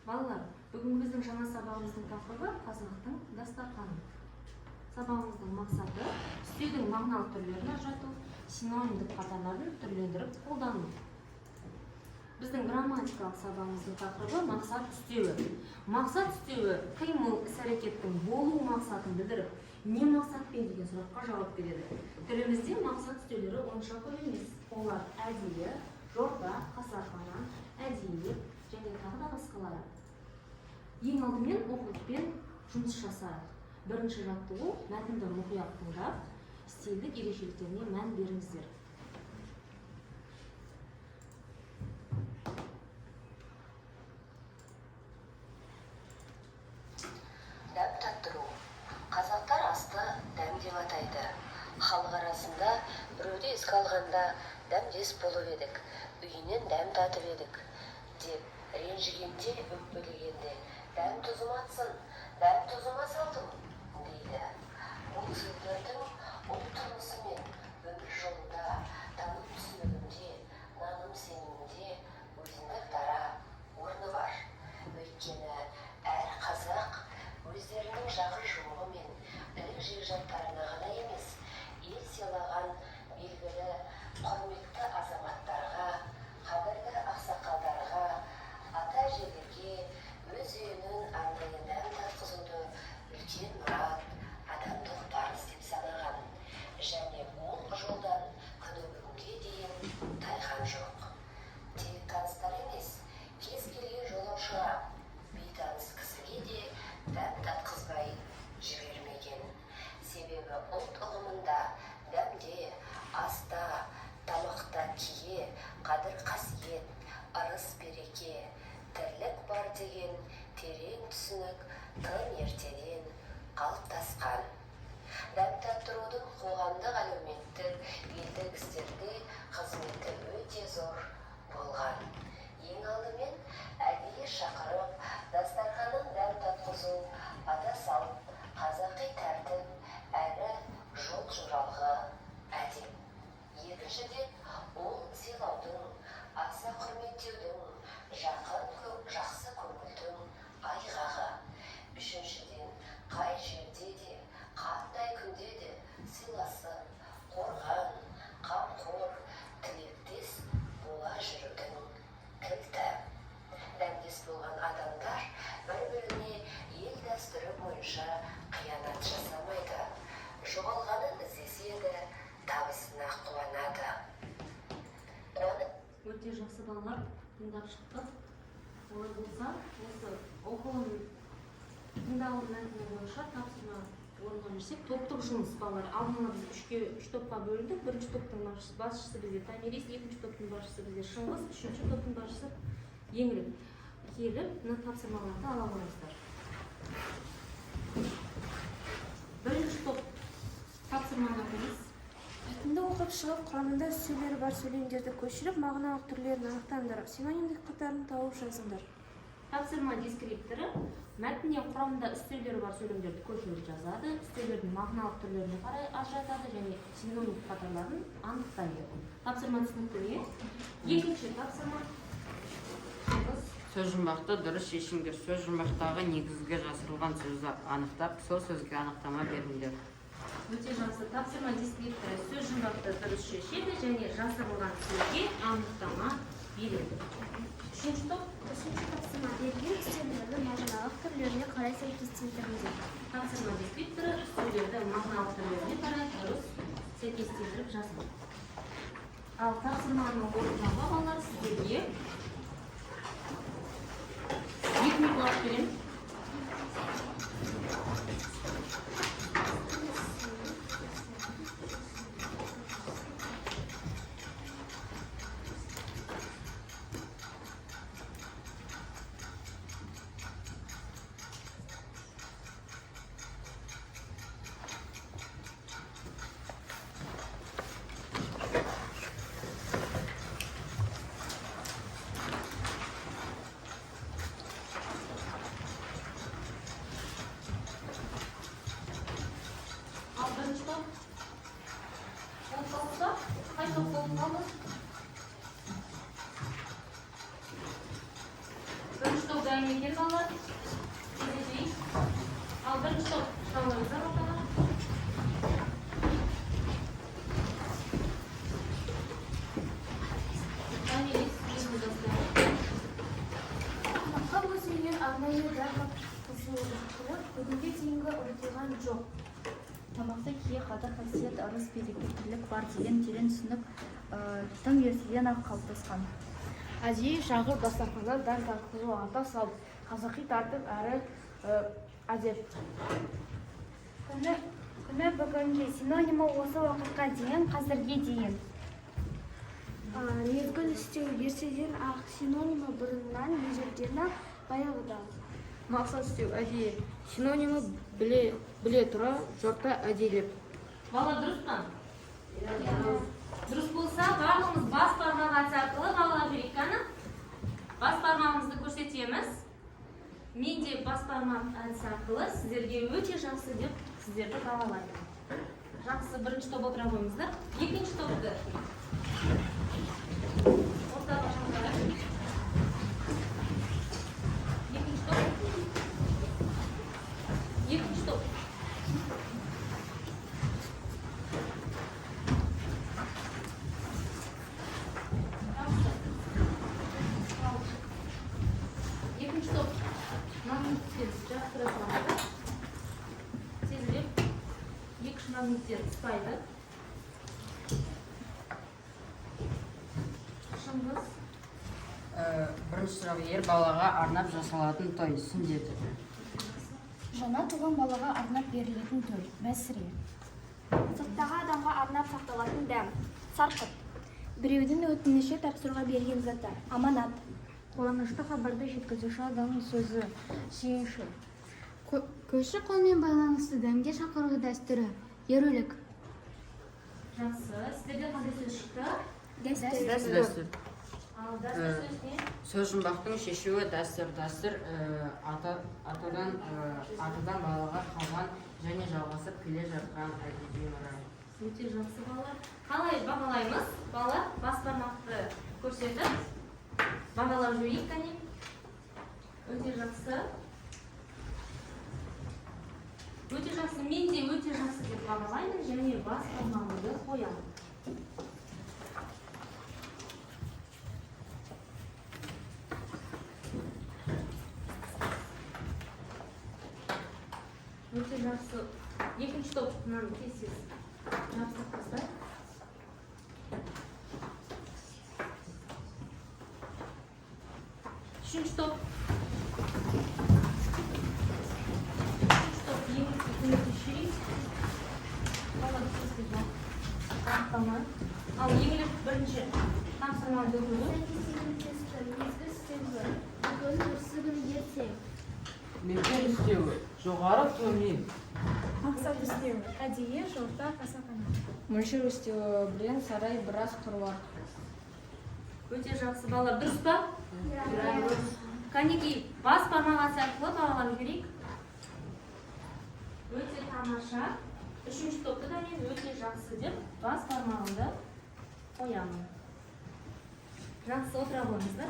Балалар, бүгінгі біздің жаңа сабағымыздың тақырыбы қазақтың дастарханы. Сабағымыздың мақсаты үстеудің мағыналық түрлерін ажырату, синонимдік қатарларын түрлендіріп қолдану. Біздің грамматикалық сабағымыздың тақырыбы мақсат үстеуі. Мақсат үстеуі қимыл, іс-әрекеттің болу мақсатын білдіріп, не мақсатпен деген сұраққа жауап береді. Тілімізде мақсат үстеулері онша көп емес. Олар әдейі, жорта, қасақана, әдейілеп және тағы да басқалары. Ең алдымен оқулықпен жұмыс жасайық. Бірінші жаттығу мәтінді мұқият тыңдап, стильдік ерекшеліктеріне мән беріңіздер. Дәм таттыру. Қазақтар асты дәм деп атайды. Халық арасында біреуді еске алғанда дәмдес болып едік, үйінен дәм татып едік деп ренжігенде, өкпелегенде дәм тұзым атсын, дәм тұзыма салдым дейді. Бұл сөздердің ұлт тұрмысы мен өмір жолында, таным түсінігінде, наным сенімінде өзіндік дара орны бар. Өйткені әр қазақ өздерінің жақын жуығы мен ілік жекжаттарына ғана емес, ел сыйлаған белгілі құрметті азаматтарға, қадірлі ақсақалдарға, ата әжелерге өз үйінен арнайы дәм татқызуды үлкен мұрат, адамдық парыз деп санаған және ол жолдан күні бүгінге дейін тайған жоқ. Тек таныстар емес, кез келген жолаушыға, бейтаныс кісіге де дәм татқызбай жібермеген. Себебі ұлт ұғымында дәмде, аста, тамақта кие, қадір қасиет, ырыс береке, тірлік бар деген терең түсінік тым ертеден қалыптасқан. Дәм таттырудың қоғамдық, әлеуметтік, елдік істерде қызметі өте зор болған. Ең алдымен әдейі шақырып, дастарханнан дәм татқызу ата салт, қазақи тәртіп әрі жол жоралғы әдеп. Екіншіден, ол сыйлаудың, аса құрметтеудің, жақын жақсы көңілдің айғағы. Үшіншіден, қай жерде де, қандай күнде де сыйласып, қорған, қамқор, тілектес бола жүрудің кілті. Дәмдес болған адамдар бір-біріне ел дәстүрі бойынша қиянат жасамайды. Жоғалғанын іздеседі, табысына қуанады. Қуанып Өте жақсы, балалар, тыңдап шықтық. Олай болса, осы оқылым тыңдалым мәтіні бойынша тапсырма орындап жүрсек, топтық жұмыс, балалар. Алдын ала біз үш топқа бөліндік. Бірінші топтың басшысы бізде Томирис, екінші топтың басшысы бізде Шыңғыс, үшінші топтың басшысы Еңлік. Келіп, мына тапсырмаларды ала қойыңыздар. Бірінші топ тапсырманы оқимыз. Мәтінді оқып шығып, құрамында үстеулері бар сөйлемдерді көшіріп, мағыналық түрлерін анықтаңдар, синонимдік қатарын тауып жазыңдар. Тапсырма дескрипторы мәтіннен құрамында үстеулері бар сөйлемдерді көшіріп жазады, үстеулердің мағыналық түрлеріне қарай ажыратады және синонимдік қатарларын анықтайды. Тапсырма түсінікті ме? Екінші тапсырма. Шыңғыс. Сөз жұмбақты дұрыс шешіңдер. Сөз жұмбақтағы негізгі жасырылған сөзді анықтап, сол сөзге анықтама беріңдер. Өте жақсы. Тапсырма дескрипторы сөз жұмбақты дұрыс шешеді және жасырылған сөзге анықтама береді. Үшінші топ. Үшінші тапсырма: берілген үстеулерді мағыналық түрлеріне қарай сәйкестендіріңдер. Тапсырма дескрипторы үстеулерді мағыналық түрлеріне қарай дұрыс сәйкестендіріп жазады. Ал тапсырманы орындауға, балалар, сіздерге 2 минут уақыт беремін. дайын екен, балалар. Кезектейік. Ал бірінші топ шыға қойыңыздар ортаға. Томирис, өзіңіз бастайық. Тамаққа өз үйінен арнайы дәм татқызу дәстүрі бүгінге дейінгі ұмытылған жоқ. Тамақты кие қадір қасиет, ырыс береке, тірлік бар деген терең түсінік тым ертеден-ақ қалыптасқан. Әдейі шақырып, дастарханнан дәм татқызу ата салт, қазақи тәртіп әрі әдеп. Күні бүгінге синонимі осы уақытқа дейін, қазірге дейін. Мезгіл үстеу ертеден ақ, синонимі бұрыннан, ежелден ақ, баяғыда. Мақсат үстеу әдейі, синонимі біле тұра, жорта, әдейілеп. Балалар, дұрыс па? Дұрыс болса, барлығымыз бас бармақ әдісі арқылы бағалап жіберейік, кәні. Бас бармағымызды көрсетеміз. Мен де бас бармақ әдісі арқылы сіздерге өте жақсы деп сіздерді бағалаймын. Жақсы, бірінші топ отыра қойыңыздар. Екінші топты ортаға шақырайық. Екінші топ. Екінші топ. Жақсы. Ал, екінші топ магниттен жабыстыра салыңыздар. Тезірек. Екі магниттен ұстайды. Шыңғыс. Бірінші сұрақ: ер балаға арнап жасалатын той, сүндет. Жаңа туған балаға арнап берілетін той, мәсіре. Сырттағы адамға арнап сақталатын дәм, сарқыт. Біреудің өтініші тапсыруға берген заты, аманат. Қуанышты хабарды жеткізуші адамның сөзі, сүйінші. Көші-қонмен байланысты дәмге шақыру дәстүрі, ерулік. Жақсы. Сіздерде қандай сөз шықты? Дәстүр. Дәстүр. Ал дәстүр сөз не? Сөз жұмбақтың шешуі дәстүр. Дәстүр атадан балаға қалған және жалғасып келе жатқан әдеби мұра. Өте жақсы, балалар. Қалай бағалаймыз? Балалар, бас бармақты көрсетіп бағалап жіберейік, кәне. Өте жақсы. Өте жақсы. Мен де өте жақсы деп бағалаймын және бас бармағымды қоямын. Өте жақсы. Екінші топ мынаны тез тез жабыстырып тастайық. Үшінші топ. Үшінші топ, еңбекке көмектесіп жіберейік. Балалар, тез тез анықтама. Ал еңлік, бірінші тапсырманы өтуді. Мезгіл үстеуі бүгін, бүрсігүні, ертең. Мекен үстеуі жоғары, төмен. Мақсат үстеу әдейі, жорта, қасақана. Мөлшер үстеуі білен сарай, біраз, қыруар. Өте жақсы, балалар, дұрыс па? Кәнекей, бас бармақ әдісі арқылы бағалап жіберейік. Өте тамаша. Үшінші топты да мен өте жақсы деп бас бармағымды қоямын. Жақсы, отыра қойыңыздар.